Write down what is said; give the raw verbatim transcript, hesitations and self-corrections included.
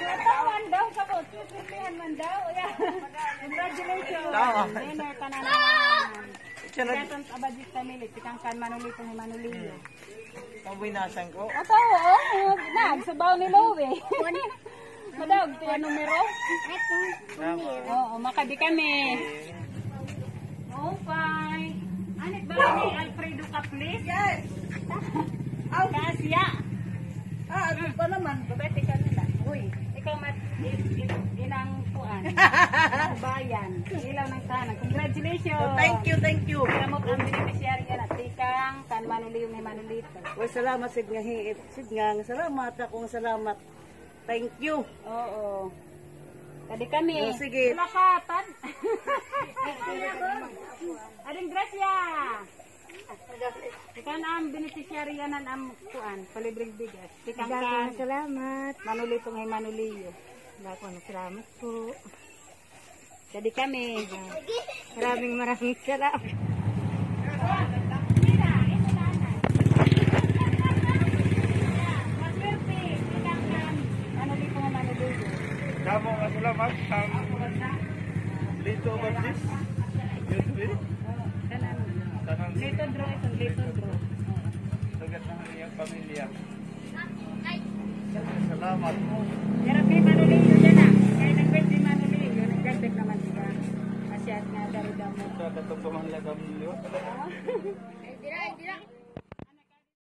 Katawan daw, kapot. Pirmihan man daw. Yeah. Congratulations. Tama. Winner ka na naman. Ito na. Congratulations, Abadjis family. Tikang kan Manolito ni Manolio. Mabuhay na siyang ko. Ato, oo. Nagsubaw ni Louie. Madawg, tiya numero. Oo, makadi kami. Okay. Anit ba ni Alfredo Caplis? Yes. Aw. Kasya. Ah, ano pa naman? Babete ka nila. Uy, ikaw mat, i-, i-, inang kuan. Bayan. Ilaw ng sana. Congratulations. Oh, thank you, thank you. Kamot ang beneficiary na. Tikang kan Manolio ni Manolito. Uy, salamat, Sid nga hiit. Sid nga, salamat. Akong salamat. Thank you. Oo. Kadi kami. Oh, sige. Lakatan. Ading Gracia. Ikaw na ang beneficiary yan ang kuan, palibreng bigas. Tikang kan. Salamat. Manolito ngay Manolio. Dako na salamat po. Kadi kami. Maraming, maraming salamat. Damo nga salamat sa Lito Baptist Youth Wing. Tanan. Lito draw ito, Lito draw. Sugat na ang iyang pamilya. Salamat. Pero kay Manolio dyan na. Kay nag-birthday Manolio, nag-birthday naman siya. Masyad nga dari damo. Sa katong pamahalaga mo. Ay, dira, ay, dira.